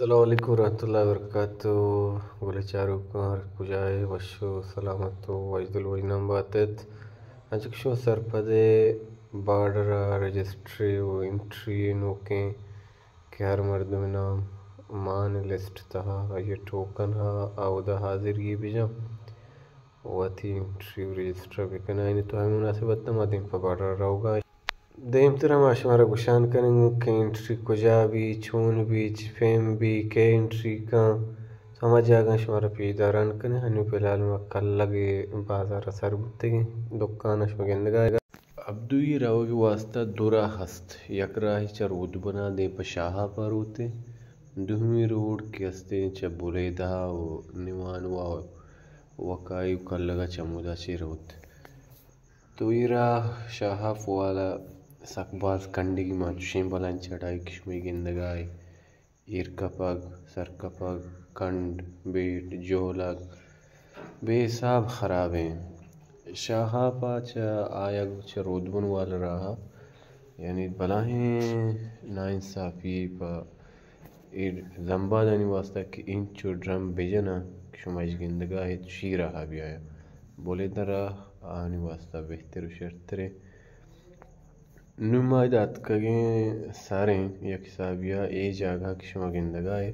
السلام علیکم ورحمۃ اللہ وبرکاتہ۔ گلیں چاروکاں، ہر کجا ئے، وش و سلامت و وشدل وشنام بات ات۔ انچو کہ شما سرپد ئے، بارڈر ءَ رجسٹری و انٹری نوکیں کہ ہر مردم نام مان لسٹ تہا آئی ٹوکن ہا اودا حاضری بجاں وتی انٹری و رجسٹر بکناں۔ یعنی تو ہمے مناسبت ما دیم پہ بارڈر روگا۔ دیمتر ہم شمارا گشان کنیں کہ انٹری کجا بی، چون بی، چی پیم بی، کئے انٹری کن، تو ہما جاگہ شمارا پیش داران کنیں۔ ہنو فی الحال ما کلگ بازار سر بوتگیں، دکان شما گندگا۔ عبدوئی روگ واسطہ دو راہ ہست، یک راہی چہ رودبنا دیم پہ شاہاپا روتے، دومی روڈ کہ ہستیں چہ بلیدہ و نیوانوا وکائی و کلگا چمودا چے روت۔ تو اے راہ شاہاپ والا سک باز کنڈگی مانچوشیں بلائیں چڑھائی کہ شمئے گندگا ئے، ایر کپگ، سر کپگ، کنڈ، بیٹ، جہلگ، بے حساب خرابیں۔ شاہاپا چہ آیگ چہ رودبن والا راہا، یعنی بلاہیں ناانصافی پہ اے زمبادانی واسطہ کہ اینچو ڈرم بجناں کہ شما اش گندگا ات شیرا بیایا۔ بلیدہ راہ آہانی واسطہ بہتر و شرتریں۔ نوں ما ادا اتکگیں سریں یک حسابیا اے جاگہ کہ شما گندگا ئے،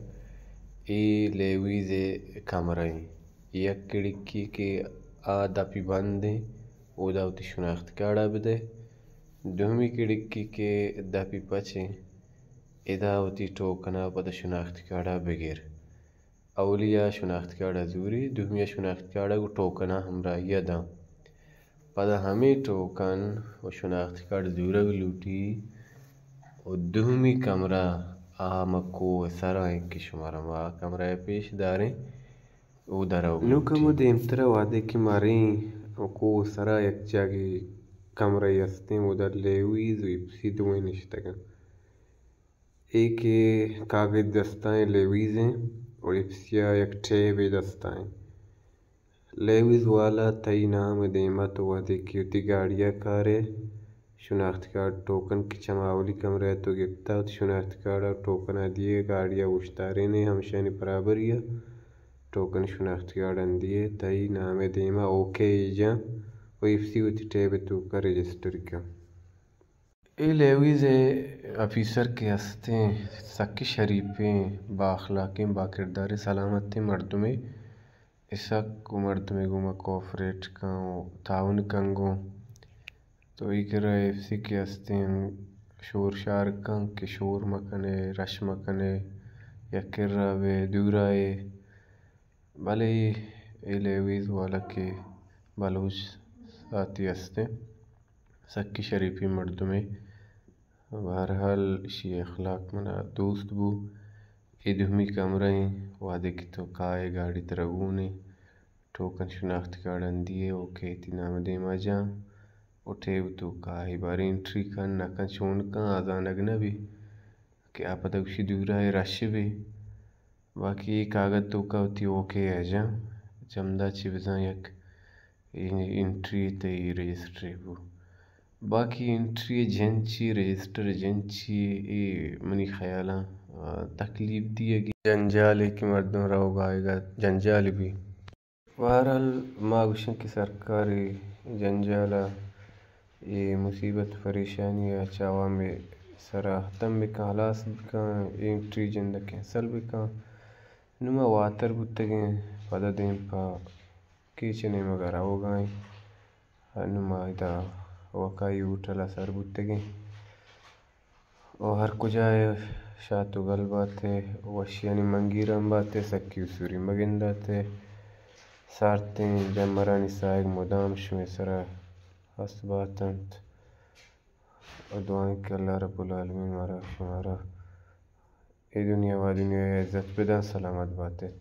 اے لیویز ءِ کمرہ ایں۔ یک کڑکی کہ آ دپی بند ایں، اودا وتی شناختی کارڈا بدئے۔ دومی کڑکی کہ دپی پچ ایں، ادا وتی ٹوکنا پدا شناختی کارڈا بگر۔ اولی ءَ شناختی کارڈ ءَ زوری، دومی ءَ شناختی کارڈ ءَ گوں ٹوکن ءَ ہمراہی ءَ داں۔ پدا ہمے ٹوکن و شناختی کارڈ زورگ لوٹی و دومی کمرہ آ ہما کوہ ءِ سرا ایں کہ شمارا ما آ کمرہ ءَ پیش داریں، اودا روگ لوٹی۔ نوں کمو دیمترا وہدے کہ مریں و کوہ ءِ سرا یک جاگہے کمرہ ئے استیں، اودا لیویز و ایپسی دوئیں نشتگ انت۔ اے کہ کاگد دستا ایں لیویز ایں و ایپسیا یک ٹیبے دستا ایں۔ لیویز والا تئی نام ءِ دیما تو وہدے کہ وتی گاڑیا کارئے، شناختی کارڈ ٹوکن کہ چما اولی کمرہ ءَ تو گپتا، وتی شناختی کارڈ ءُ ٹوکنا دیئے، گاڑیا اوشتارینئے، ہمشانی برابری ءَ ٹوکن شناختی کارڈ ہم دیئے، تئی نام ءِ دیما اوکے ئے جاں و ایپسی وتی ٹیب ءِ توکا رجسٹر کن۔ اے لیویز ءِ آفیسر کہ ہستیں، سکیں شریپیں، با اخلاقیں، با کرداریں، سلامتیں مردمے، سک و مردمے گوما کوآپریٹ کن و تعاون کن گوں۔ تو اے کرا ایپسی کہ ہستیں، شور شار کن کہ شور مکنے، رش مکنے، یک کرا بے، دورا ئے۔ بلے اے لیویز والا کہ بلوچ ساتھی ہستیں، سکی شریفیں مردمے۔ بہرحال، اشی اخلاق منا دوست بو۔ اے دومی کمرہ ایں، وہدے کہ تو کائے، گاڑی ترا گون ایں، ٹوکن شناختی کارڈ ہم دیئے، اوکے، تئی نام دیما جاں، و ٹیب تو کائے، باریں انٹری کن، نہ کن، چون کن، آ زانگ نہ بی کہ آ پدا گوشی دورا ئے، رش بی۔ باقی اے کاگد توکا وتی اوکے ءَ جاں، چمدا چہ بزاں یک انٹری تئی رجسٹری بو۔ باقی انٹری جنچی، رجسٹر جنچی، اے منی خیالاں، آ، تکلیف دیگی جنجالے کہ مردم روگ آئیگا جنجال بی۔ بہرحال ما گوشیں کہ سرکار اے جنجالا، اے مصیبت پریشانی ءَ چہ عوام ءِ سرا ختم بکن، ہلاس بکن، اے انٹری جند ءَ کینسل بکن۔ نوں ما واتر بوتگیں، پدا دیم پہ کیچ ءِ نیمگ ءَ روگ ءَ ایں۔ نوں ما ادا وکائی ہوٹل ءَ سر بوتگیں۔ و ہر کجا ئے شات و گل بات ئے، وشیانی منگیران بات ئے، سکی و سوری مگندات ئے۔ سارتیں جمرانی ساہگ مدام شمئے سرا ہست بات انت۔ و دعا ایں کہ اللہ رب العالمین مارا شمارا اے دنیا و آ دنیا ءَ عزت بدنت، سلامت بات ات۔